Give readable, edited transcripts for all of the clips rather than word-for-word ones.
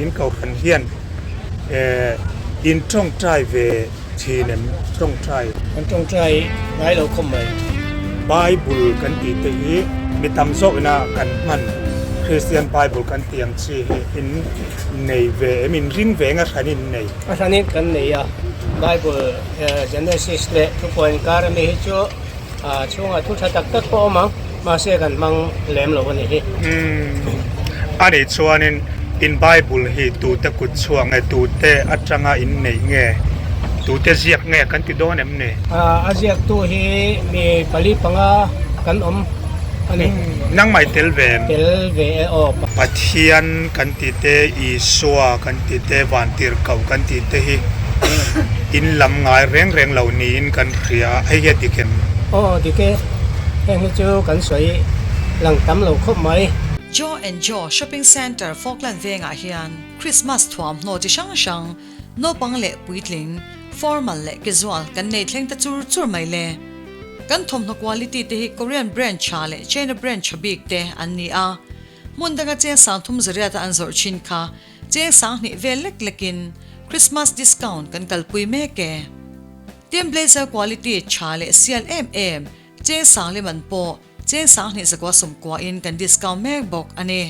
in kohhran hian in tawngtai ve thin em? Tawngtai. Kan tawngtai ngai lo khawp mai. Bible kan tih te hi mi tam zawk ina kan hman Christian Bible kan tih ang chi hi in nei ve em? In ring ve eng a hran in nei? A hranin kan nei a, Bible Genesis leh Thupuan inkar ami hi chu a chhungah thu tha tak tak pawh a awm ang, mahse kan hmang lem lo a nih hi. A nih chuanin in Bible hi tute kut chhuak nge, tute atanga in neih nge, tute ziak nge kan ti dawn em ni? A ziaktu hi mi pali panga kan awm a ni. Nangmah i tel ve em? Tel ve e aw. Pathian kan tih te, Isua kan tih te, Vantirhkoh kan tih te hi in lam ngai reng reng lo niin kan hria a, hei hi a dik em? Aw dik e, heng hi chu kan sawi lang tam lo khawp mai. Joe and Joe Shopping Centre Falkland vengah hian Christmas thuamhnaw chi hrang hrang, naupang leh puitling, formal leh casual kan nei thleng ta chur chur mai le. Kan thawmhnaw quality te hi Korean brand tha leh China brand tha bik te an ni a, hmun danga cheng sang thum zariata an zawrh thin kha cheng sang hnih vel lek lekin Christmas discount kan kalpui mek e. Tin blazer quality tha leh sial em em cheng sang liman pawh cheng sang hnih zakua sawmkua in kan discount mek bawk a ni.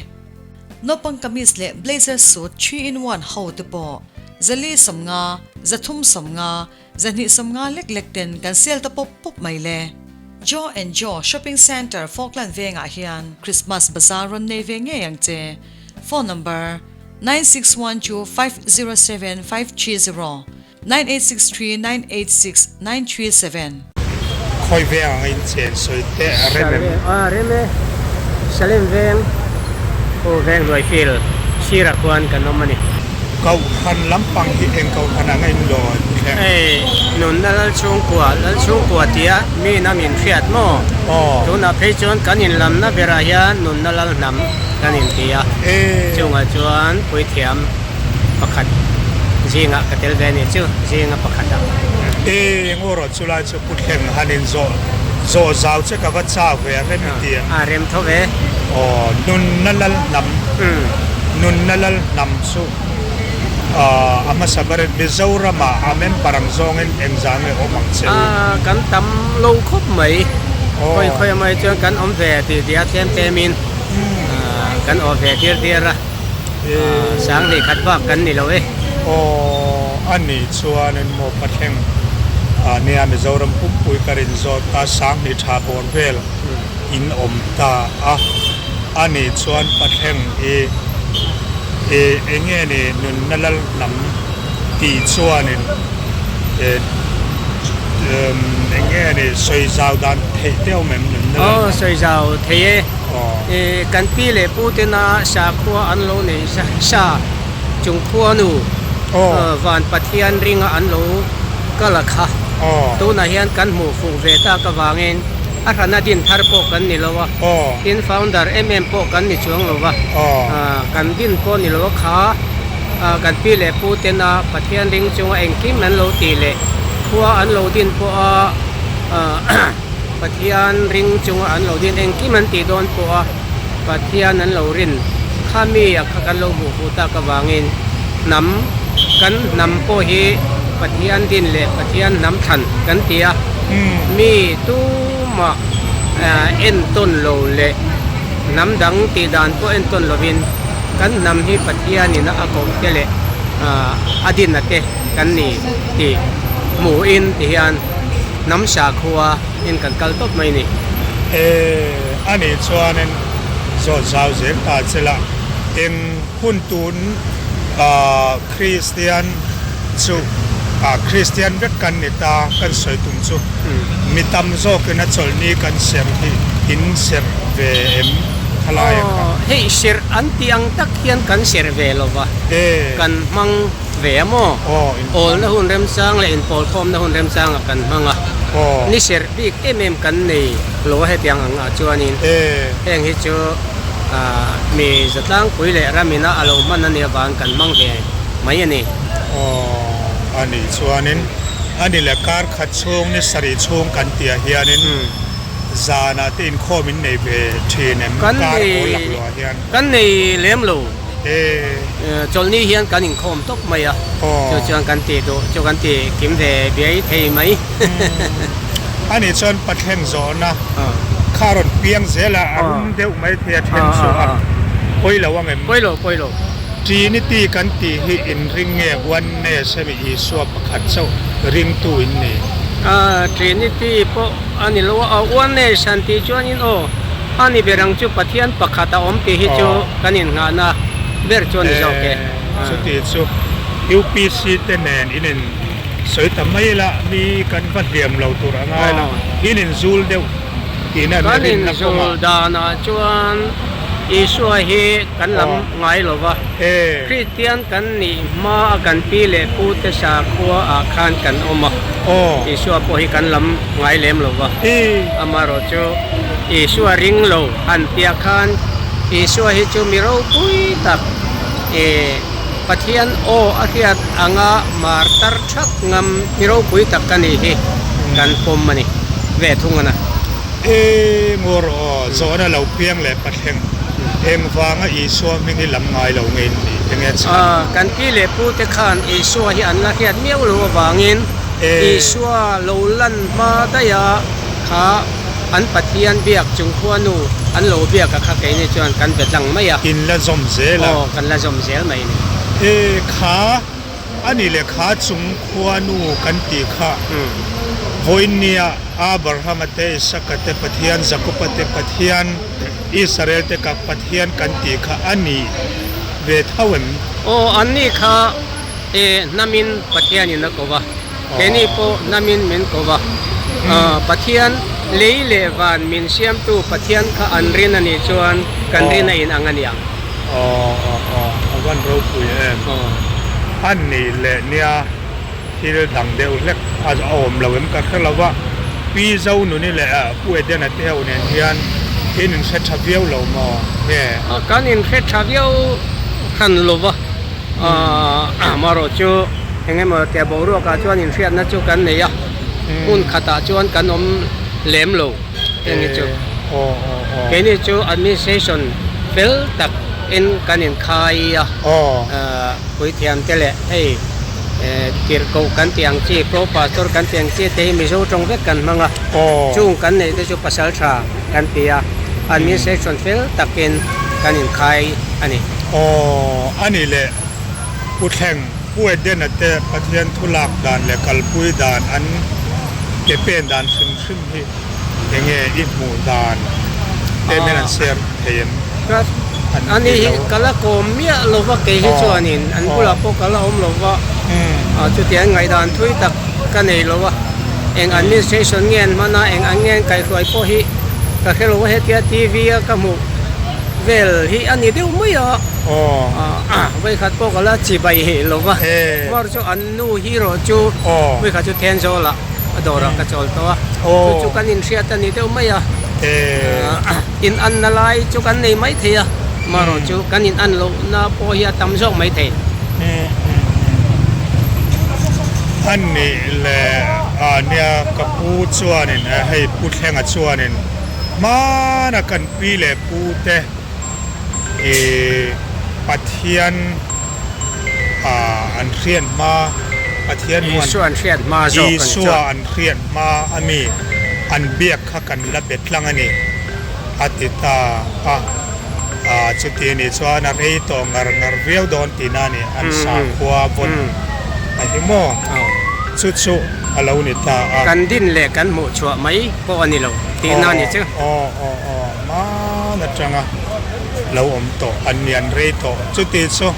Naupang kamis leh blazer suit 3 in 1 ho te pawh zali sawmnga, zathum sawmnga, Zahnih sawmnga lek lek ten kan sel ta pawp pawp mai le. Joe and Joe Shopping Centre Falkland vengah hian Christmas Bazaar rawn nei ve ngei ang che. Phone number, 961250 7530, 9863 986 937. Khawi veng ang in chen sawi teh a rem em? A rem e. Salem veng aw veng hnuai fil sirah khuan kan awm a ni. Kohhran lampang hi eng kohhran ang a in lawn thleng? Hei nunna Lalchhungkua, Lalchhungkua tia mi nam in hriat maw? Aw. Tunah phei chuan kan inlamna berah hian nunna Lalhnam kan inti a. E. Chungah chuan puithiam pakhat zingah ka tel ve a ni chu, zinga pakhatah. E, ngaw rawh chulai chu Pu Thleng han in zawh zawh zau che ka va chak ve a rem i ti em? A rem tho ve. Aw, nunna lal hnam, nunna lal hnam chu a hmasa ber in Mizoram ah a member ang zawngin engzah nge awm ang che u? A, kan tam lo khawp mai. Khawi khawi mai chuan kan awm ve tih tih a tlem tlem in kan awh ve diar diar a, sang hnih khat bak kan ni lo e. Aw, a nih chuan in maw Pathleng nia Mizoram pumpui ka rin zawt a, sang hnih tha bawr vel in awm ta a, a nih chuan Pathleng i i eng nge ni nunna lal hnam tih chuanin eng nge ni sawi zau dan theih te awm em nunna lal hnam? Aw, sawi zau thei e. Kan pi leh pu tena sakhua an lo nei sa chung khuanu van Pathian ringa an lo kal a kha. Tunah hian kan hmuh fuh ve tak avangin a hrana din thar pawh kan ni lo a, tin founder em em pawh kan ni chuang lo va, kan din pawh ni lo a kha kan pi leh pu tena Pathian ring chunga engkim an lo tih leh khua an lo din pawh a Pathian ring chunga an lo din engkim an tih dawn pawh a Pathian an lo rin kha mi a kha kan lo hmuh fuh tak avangin hnam kan hnam pawh hi Pathian din leh Pathian hnam thlan kan ti a, mi tumah entawn lo leh hnam dang tih dan pawh entawn lovin kan hnam hi Pathianin a koh te leh a din a te kan ni tih hmuhin ti hian hnam sakhua in kan kal tawp mai ni. E, a nih chuanin zawt zau zel ta che la, eng hun tun Kristian chu Kristian vek kan ni ta kan sawi tum chu mi tam zawkin a chawlhni kan serh hi in serh ve em khalai a kha. Aw, hei serh an tih ang tak hian kan serh ve lo va, kan hmang ve a maw? Awlna hun remchang leh inpawlkhawmna hun remchangah kan hmang a, ni serh bik em em kan nei lo a hetiang ang ah chuanin heng hi chu mi zatlangpui leh ramina a lo hman a nih avang kan hmang ve mai a ni. Aw, a nih chuanin a ni leh kar khat chhung ni sarih chhung kan tih ah hianin zanah te inkhawm in nei ve thin em? Kan Kar nei awl lak luah hian. Kan nei lem lo. Chawlhni hian kan inkhawm tawp mai a, chu chuan kan tih duh chu kan ti kim ve biai thei mai. Ani chuan Pathleng zawhna kha a rawn piang zel a, a rum deuh mai thei a then chu a pawi lo ang em? Pawi lo, pawi lo. Trinity kan tih hi inring nge Oneness hemi Isua pakhat chauh ringtu in ni? Trinity pawh a ni lo a, Oneness han tih chuanin aw a ni ber ang chu Pathian pakhat a awm tih hi chu kan innghahna ber chu a ni zawk e. Chuti chu UPC te nen in in sawi ta mai la, mi kan va hliam lo tur a ngai la, in inzul deuh tihna ni rinna kawngah. Kan inzul danah chuan Isua hi kan lam ngai lo va, Kristian kan nih hma a kan pi leh pu te sakhua ah khan kan awm a, Isua pawh hi kan lam ngai lem lo va, amaherawh chu Isua ring lo han piah khan Isua hi chu mi ropui tak Pathian aw a hriat anga martar thak ngam mi ropui tak ka nih hi kan pawm a ni ve thung a na. E ngur aw, zawhna lo piang leh Pathleng, engvanga Isua hming hi lam ngai lo nge in nih? Enge chhan? Kan pi leh pu te khan Isua hi an la hriat miau lo avangin Isua lo lan hma daih a kha an Pathian biak chung khuanu an lo biak a kha keini chuan kan be tlang mai a. In la zawm zel a. Aw, kan la zawm zel mai a ni. E kha A nih leh kha chung khuanu kan tih kha vawiinnia Abrahama te, Isaka te Pathian, Jakoba te Pathian, Israel te ka Pathian kan tih kha a nih ve tho em? Aw, an nih kha e hnamin Pathianin a ko va, keini pawh hnamin min ko va. Pathian lei leh van min siamtu Pathian kha an rin a nih chuan kan rin a inang a niang. Aw aw aw a van ropui em. A nih leh nia thil dang deuh hlek a awm lo em ka hre lo va, Pi Zonuni leh Pu Edena te ho nen hian in inhre tha viau lo maw nge? Kan inhre tha viau hran lo va, amaherawh chu eng emaw tia boruakah chuan inhriatna chu kan nei a, hmun khatah chuan kan awm lem lo. Eng hi chu keini chu administration fel tak in kan inkhai a, puithiam te leh hei tirhkoh kan tih ang chi pro pastor kan tih ang chi te hi Mizo tawng vek kan hmang a, chung kan neih te chu pasal tha kan ti a, administration fel tak in kan inkhai a ni. Aw a ni leh Pu Thleng, Pu Edena te Pathian thu lak dan leh kalpui dan an ke pen dan hrim hrim hi enge i hmuh dan te hian an share thei em? An ti lo. Ka la kawm miah lo va kei hi chuanin an bulah pawh ka la awm lo va, chutiang ngaihdan thui tak ka nei lo a, eng administration nge an hman a, eng ang nge an kaihhruai pawh hi ka hre lo va, hetia TV a ka hmuh vel hi a ni deuh mai a, vawikhat pawh ka la chibai lo va, chu an nu hero chu vawikhat chu Thenzawl ah. A dawrah ka chawl tawh a, chu chu kan inhriat a ni deuh mai a, in anna lai chu kan nei mai thei a, marawh chu kan in an lohna pawh hi a tam zawk mai thei. A nih leh a nia ka pu chuanin hei Pu Thlenga chuanin hmana kan pi leh pu te ih Pathian an hriat hma Pathian huan Isua an hriat hma zawk a ni chuan. Isua an hriat hma a mi an biak kha kan la bet tlang a ni a ti ta a, chuti a nih chuan a rei tawh ngar ngar viau dawn tihna a ni an sakhua vawn a hi maw chu chu a lo ni ta a. Kan din leh kan hmuh chhuah mai pawh a ni lo tihna a ni chu. Aw aw aw hman atanga. lo awm tawh an ni an rei tawh chuti chu umm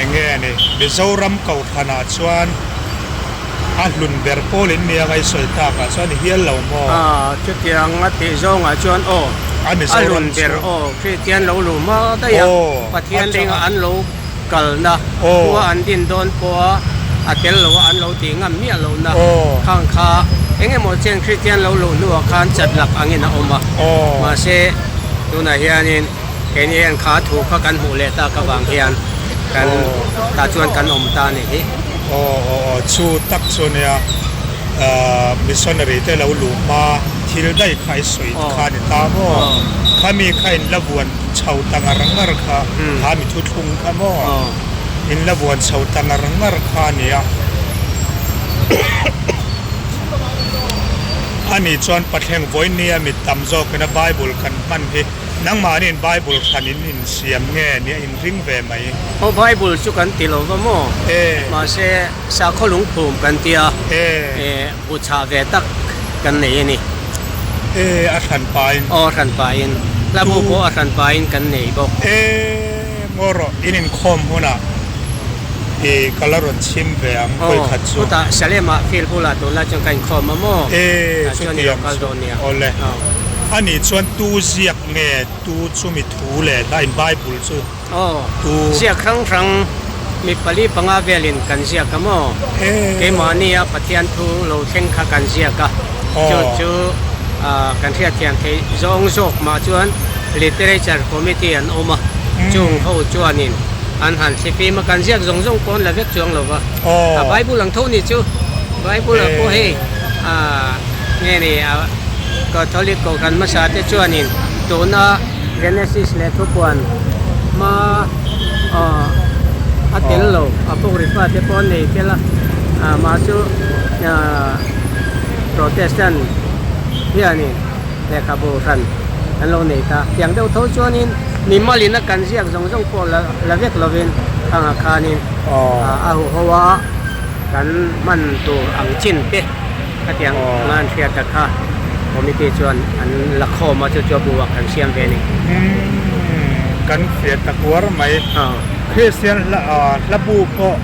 eng nge a ni Mizoram Kohhranah chuan a hlun ber pawl in nia ngaihsawi takah chuan i hial lo maw? Aaa chutiang a tih zawngah chuan aw a hlun ber aw Kristian lo luh hma daih a Pathian ringah an lo kalna khua an din dawn pawha a tel lo a an lo tih ngam miah lohna khang kha eng emaw chen Kristian lo luh hnuah khan chat lak angin a awm a, mahse tunah hianin keini hian kha thu kha kan hmuh leh tak avang hian kan tah chuan kan awm ta a nih hi. Aw aw aw chu tak chu nia missionary te lo luh hma thil daih kha i sawi kha a ni ta maw? Khami kha in la vuan chho ta ngar ngar kha, kha mi thuthlung kha maw? In la vuan chho ta ngar ngar kha a nia. Ani chuan Pathleng vawinia mit tam zawkina Bible kan hman hi nangmahniin Bible hran in insiam nge nia in ring ve mai? Aw Bible chu kan ti lo va maw? Mahse sakhaw lungphum kan tia. Bu chhah ve tak kan nei a ni. E, a hran pain. Aw, a hran pain. Hla bu pawh a hran pain kan nei bawk. E, ngaw rawh, in inkhawm hunah i ka la rawn chhim ve ang khawi khat chu. Aw, chutah Salem-ah field bulah tunlai chuan ka inkhawm a maw? E, chutiang chu. Awle. Ani chuan tu ziak nge tu chumi thu leh hla in Bible chu? Aw, ziak hrang hrang mi pali panga velin kan ziak a maw? Keimahnia Pathian thu lo thleng kha kan ziak a, chu chu kan hriatthiam theih zawng zawk mah chuan Literature Committee an awm a, chung ho chuanin an han thlifim a, kan ziak zawng zawng pawh an la vek chuang lo va, a Bible ang tho nih chu, Bible ah pawh hei nge ni Catholic kohhran hmasa te chuanin tuna Genesis leh thupuan hma a tel lo, Apocrypha te pawh an nei tel a, mah chu Protestant hianin lehkhabu hran an lo nei ta. Tiang deuh tho chuanin mimalin a kan ziak zawng zawng pawh la vek lovin khangah khanin a huho a kan hman tur ang chin te. Khatiang anga an hriat tak kha committee chuan an la khawm a, chu chu a buak kan siam ve a ni. Umm, kan hriat tak uar mai. Kristian hla hla bu pawh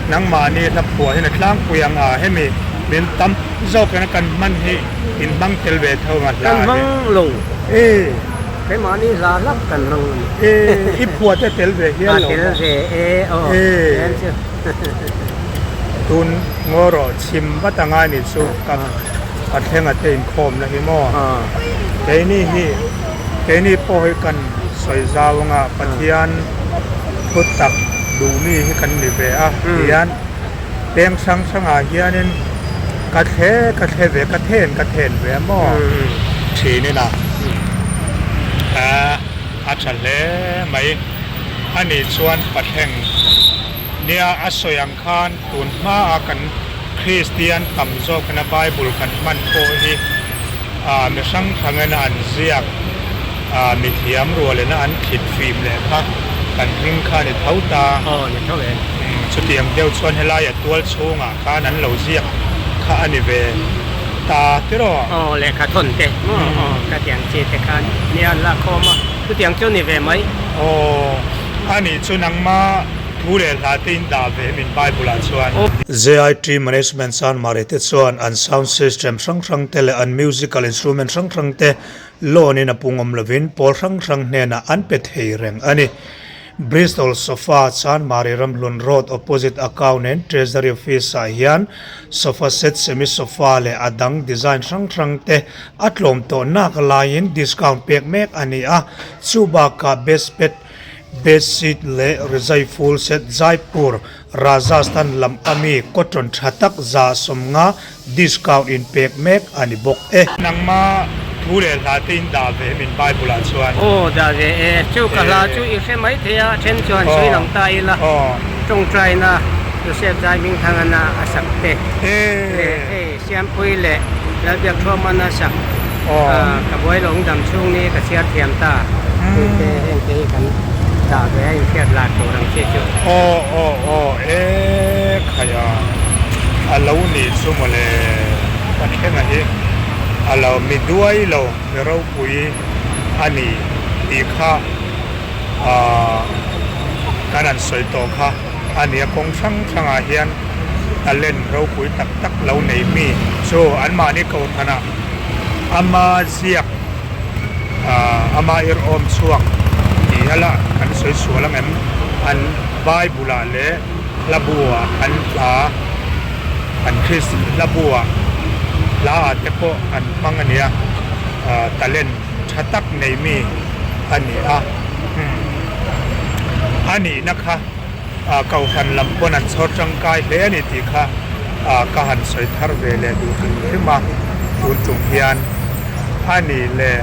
nangmahni hla phuah hian a tlangpui ang a, hemi min tam zawkin a kan hman hi in hmang tel ve tho ang a hla hi. Kan hmang lo. Keimahni hla hlak kan hmang a ni. I phuah te tel ve hial lo maw? A tel ve e, aw. Tun ngaw rawh chhim vat a ngai nih chu ka ka thlenga te inkhawmna hi maw? Keini hi keini pawh hi kan sawi zau anga Pathian thu tak duh mi hi kan ni ve a tihian peng hrang hrangah hianin ka thle ka thle ve ka then ka then ve a maw? Thin ina a tha hle mai anih chuan Pathleng Nia, a sawi ang khan tun hmaa kan Kristian tam zawkina Bible kan hman pawh hi mi hrang hrangina an ziak, mi thiam rualina an thlit fim leh kha kan ring kha a ni tho ta. Aw, ni tho e. Chutiang deuh chuan helaia tual chhungah khan an lo ziak kha a ni ve ta tiraw? Aw, lehkha thawn te maw? Aw, khatiang chi te khan nia an lakkhawm a, chutiang chu ni ve mai. Aw. A nih chu nangma thu leh hla te in dah ve min Bible ah chuan. JIT Management Chanmari te chuan an sound system hrang hrang te leh an musical instrument hrang hrang te loan in a pungawm lovin pawl hrang hrang hnenah an pe thei reng a ni. Bristol Sofa Chanmari Ramhlun Road opposite Account and Treasury Office ah hian sofa set, semi sofa leh a dang design hrang hrang te a tlawm tawh nak laiin discount pek mek a ni a, chubakah best pet Bedsheet leh rizai full set Jaipur, Rajasthan lam ami cotton tha tak 150 discount in pek mek a ni bawk e. Nangma thu leh hla te in dah ve min Bible ah chuan. Aw dah ve e, chu ka hla chu i hre mai thei a, then chuan sawi lang ta ila, tawngtaina Joseph Zai Hmingthangana a sak te leh hei Siampui leh Lalbiakthuamana sak ka buai lo dam chhung ni ka chhiar thiam ta tih te heng te hi kan dah ve a inhriat lar tur ang chi chu. Aw aw aw e khai a a lo nih chu mawle ka thlenga hi a lo mi duai lo mi ropui a ni tih kha ah kan han sawi tawh kha a nia kawng hrang hrangah hian talent ropui tak tak lo nei mi chu anmahni kohhranah ama ziak ah ama irhawm chhuak tih a la kan sawi sual ang em an Bible ah leh hla bu ah an hla an Chris hla bu ah hla ah te pawh an hmang a nia ah talent tha tak nei mi a ni a a nihna kha. Kohhran lam pawn an chhawr tangkai hle a ni tih kha ka han sawi thar ve leh duh hrim hrim a, tun tum hian a nih leh.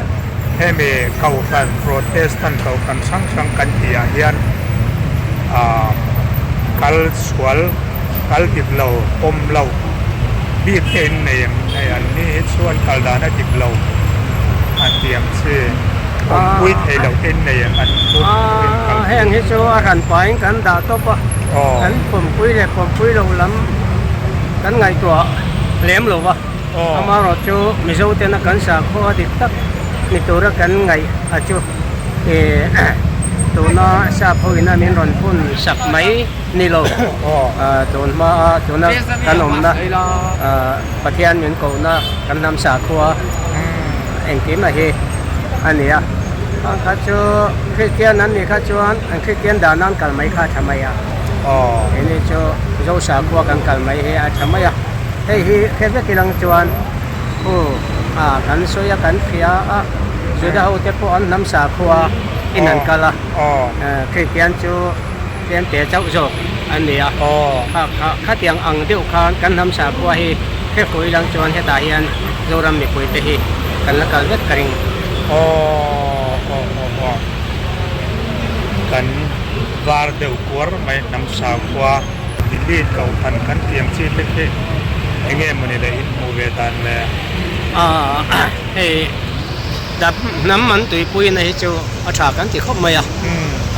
Hemi Kohhran Protestant Kohhran hrang hrang kan tih ah hian ah kal sual kal dik lo pawm lo bik te in nei em hei an ni hi chuan kal dan a dik lo an tih ang chi awmpui thei loh te in nei em an thu in kal Heng hi chu a hran pahin kan dah tawp a kan pawmpui leh pawmpui lo lam kan ngaihtuah lem lo va. Amaherawh chu Mizo tena kan sakhua dik tak ni tura kan ngaih a chu tuna sap ho ina min rawn phun sak mai ni lo. Tun hmaa tuna kan awmna Pathian min kohna kan hnam sakhua engkim a hi a ni a. Khang kha chu Kristian an nih kha chuan an Kristian dan an kal mai kha a tha mai a. Keini chu Mizo sakhua kan kal mai hi a tha mai a. Hei hi hre vek ilang chuan u a kan sawi a kan hria a Juda ho te pawh an hnam sakhua in an kal a Kristian chu tlem te chauh zawk an ni a kha kha khatiang ang deuh khan kan hnam sakhua hi hre fuh ilang chuan hetah hian Zoram mipui te hi kan la kal vek ka ring. Kan var deuh kuar mai hnam sakhua. Delete kohhran kan tih ang chi te khi enge mawni le in hmuh ve dan le? Aaa hei dap hnam an tuipui na hi chu a tha kan ti khawp mai a,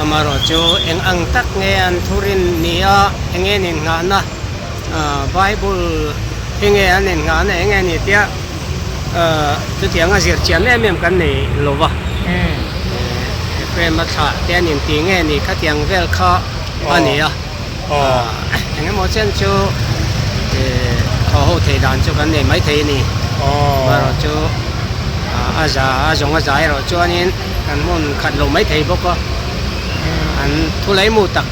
amaherawh chu eng ang tak nge an thurin ni a, enge an innghahna Bible hi nge an innghahna eng nge ni tia chutianga zirchian em em kan nei lo va, Ephraim a thlah te an inti nge ni khatiang vel kha a ni a. Eng emaw chen chu thaw ho thei dan chu kan nei mai thei a ni. Amaherawh chu a za a zawng a za erawh chuanin kan hmun khat lo mai thei bawk a. An thu lei mu tak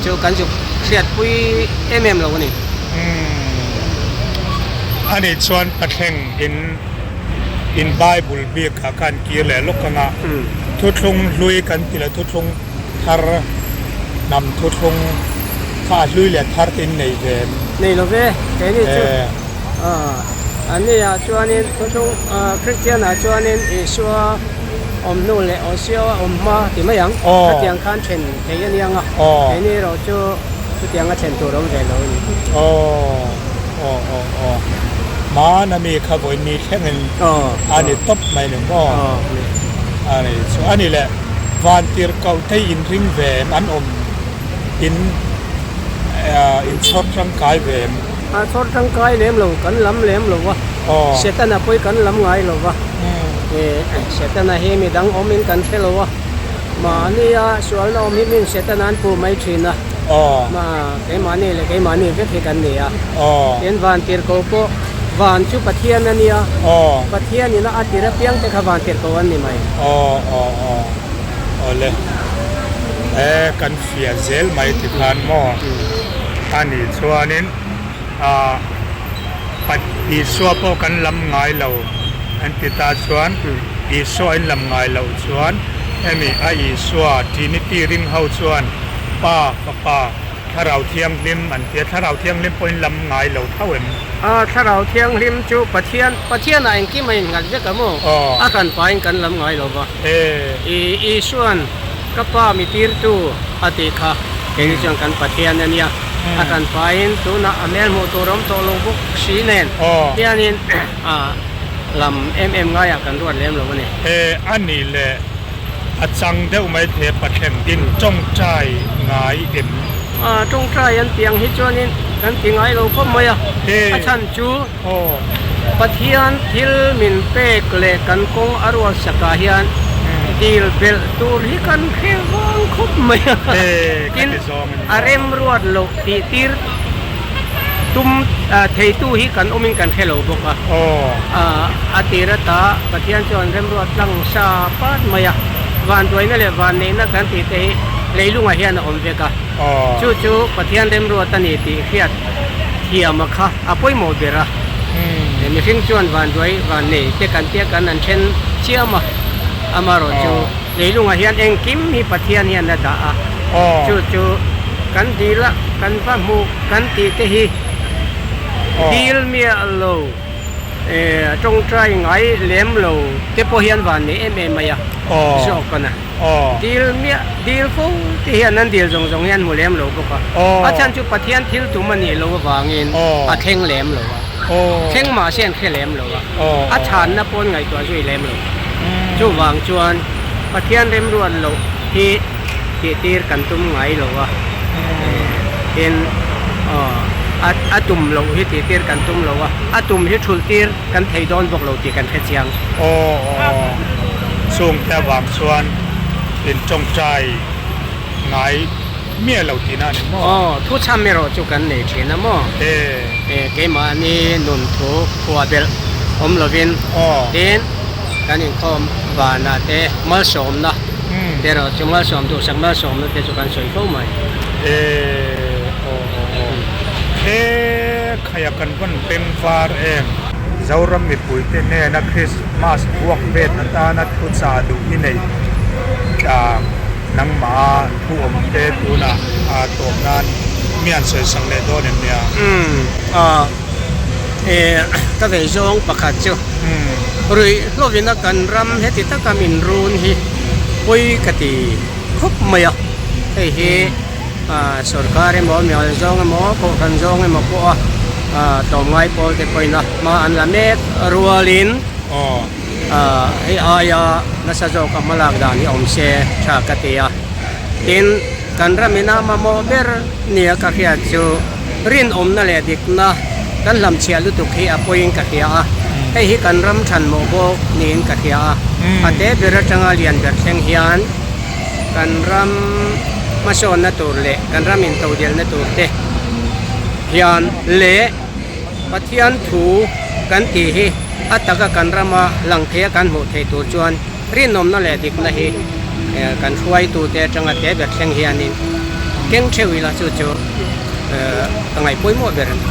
chu kan zuk hriatpui em em lo a ni. Ani chuan Pathleng in in Bible bik ah khan kir leh lawk anga thuthlung hlui kan ti leh thuthlung Thar hnam thuthlung kha a hlui leh thar te in nei ve em? Nei lo ve, keini chu an ni ah chuanin thuthlung Kristian ah chuanin Isua awm hnu leh Osio a awm hma ti mai ang, khatiang khan then thei a niang a, keini erawh chu chutiang a then tur a awm ve lo a ni. Hmana mi kha vawiin ni thlengin a ni tawp mai ni maw? A ni chu a ni le. Vantirhkoh te inring ve em? An awm in in chhawr tangkai ve em? A chhawr tangkai lem lo, kan lam lem lo va. Setana pawh hi kan lam ngai lo va. Setana hi midang awmin kan hre lo a. Mahnia sualna awm hi min Setana an puh mai thin a. Keimahni leh keimahni vek hi kan ni a. Tin Vantirhkoh pawh Van chu Pathian a nia. Pathian ina a tir apiang te kha Vantirhkoh an ni mai. Aw aw aw awle e kan fiah zel mai ti khan maw a nih chuanin ah Isua pawh kan lam ngai lo an ti ta chuan Isua in lam ngai loh chuan hemi a Isua Trinity ring ho chuan Pa, Fapa, Thlarau Thianghlim an ti a, Thlarau Thianghlim pawhin lam ngai lo tho em? A, Thlarau Thianghlim chu Pathian, Pathianah engkim a innghat vek a maw? A hran pahin kan lam ngai lo va. I, Isuan, Ka Pa mi tirtu a tih kha, keini chuan kan Pathian a nia. A hran pahin tunah a hmel hmuh tur awm tawh lo bawk si nen hianin a lam em em ngaiah kan ruat lem lo a ni. E, a nih leh A chang deuh mai the Pathian in tawngtai ngai em? A tawngtai an tih ang hi chuanin kan ti ngai lo khawp mai a. A chhan chu Pathian thil min pek leh kan kawng a rual sakah hian dil belh tur hi kan hre vang khawp mai a. Tin, a remruat loh tih tir tum theitu hi kan awmin kan hre lo bawk a. A tir ata Pathian chuan remruat tlang sa pat mai a, vanduaina leh vanneihna kan tih te hi leilungah hian a awm vek a. Chu chu Pathian remruat a ni tih hriat thiam a kha a pawimawh ber a. Mihring chuan vanduai vannei te kan tia kan an then chiam a, amaherawhchu leilungah hian engkim hi Pathian hian a dah a. Chu chu kan dil a, kan va hmuh kan tih te hi dil miah lo. Tawngtai ngai lem lo te pawh hian van nei em em mai a zawk a na. Dil miah dil fo te hian an dil zawng zawng hian hmu lem lo bawk a. A chhan chu Pathian thil tum a nih loh avangin a thleng lem lo a. Thleng mah se an hre lem lo a. A chhanna pawh an ngaihtuah zui lem lo. Chuvang chuan Pathian remruat loh hi tihtir kan tum ngai lo a. Tin, a tum loh hi tihtir kan tum lo a, a tum hi thulh tir kan thei dawn bawk lo tih kan hre chiang. Aw aw, chungte avang chuan in tawngtai ngai miah lo tihna a ni maw? Aw, thuchham erawh chu kan nei thin a maw? E. Keimahni nun thu phuah belh awm lovin tin kan inkhawm vanah te malsawmna te erawh chu malsawm duhsak malsawmna te chu kan sawi fo mai. E. Aw aw aw. He khaia kan vawn peng var em? Zoram mipuite hnena Krismas vuak vet atana thuchah duh i nei tlang nangmah thu awm te tunah a tawp nan mi an sawisak leh dawn em nia? Umm ah eh ka vei zawng pakhat chu ruih hlawvina kan ram heti taka min run hi pawi ka ti khawp mai a, hei hi ah sorkar emaw mial zawng emaw kohhran zawng emaw pawha ah tlawmngai pawl te pawhin a hma an la mek rualin Hei aia nasa zawka hmalak dan hi awm se tha ka ti a. Tin, kan ramina mamawh ber nia ka hriat chu rinawmna leh dikna kan hlamchhiah lutuk hi a pawiin ka hria a. Hei hi kan ram thanmawh bawk niin ka hria a. A te ber atanga lian ber thleng hian kan ram hmasawnna tur leh kan ram intodelhna tur te hian leh Pathian thu kan tih hi a taka kan rama lang theia kan hmuh theih tur chuan rinawmna leh dikna hi kan hruaitute atanga te ber thleng hianin keng theuh ila chu chu ka ngaih pawimawh ber a ni.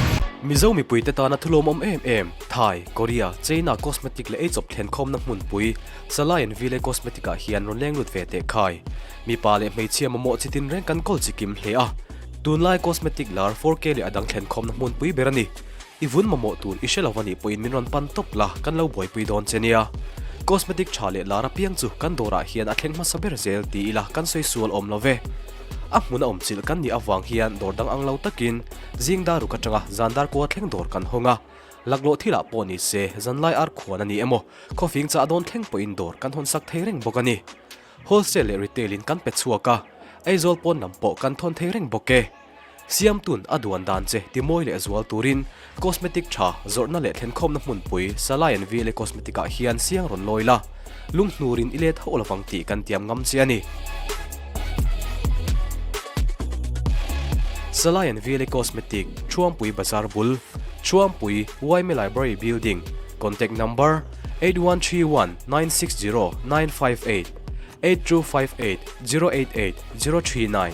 Mizo mipuite tana thulawmawm em em, Thai, Korea, China cosmetic leh eichawp thlenkhawmna hmunpui, Salai and Ville Cosmetic ah hian rawn leng lut ve teh khai. Mipa leh hmeichhia mamawh chi tin reng kan kawl chi kim hle a. Tunlai cosmetic lar 4K leh a dang thlenkhawmna hmunpui ber a ni. I vun mamawh tur i hre lo a nih pawhin min rawn pan tawp la, kan lo buaipui dawn che nia. Cosmetic tha leh lar apiang chu kan dawrah hian a thleng hmasa ber zel ti ila kan sawi sual awm lo ve. A hmun a awm chilh kan nih avang hian dawr dang ang lo takin zing dar ruk atanga zan dar kua thleng dawr kan hawng a. Laklawh thilah pawh ni se zanlai ar khuan a ni emaw khawfing chah dawn thleng pawhin dawr kan hawn sak thei reng bawk a ni. Wholesale leh retail in kan pe chhuak a, Aizawl pawn lam pawh kan thawn thei reng bawk e. Siamtun a duan dan che timawi leh zual turin cosmetic tha zawrhna leh thlenkhawmna hmunpui Salai and VLA Cosmetic ah hian siang rawn lawi la, lunghnurin i let hauh lovang tih kan tiam ngam che a ni. Salai and VLA Cosmetic, Thuampui Bazar bul, Thuampui, Yma Library Building, Contact Number, 8131 960 958, 8258 088 039.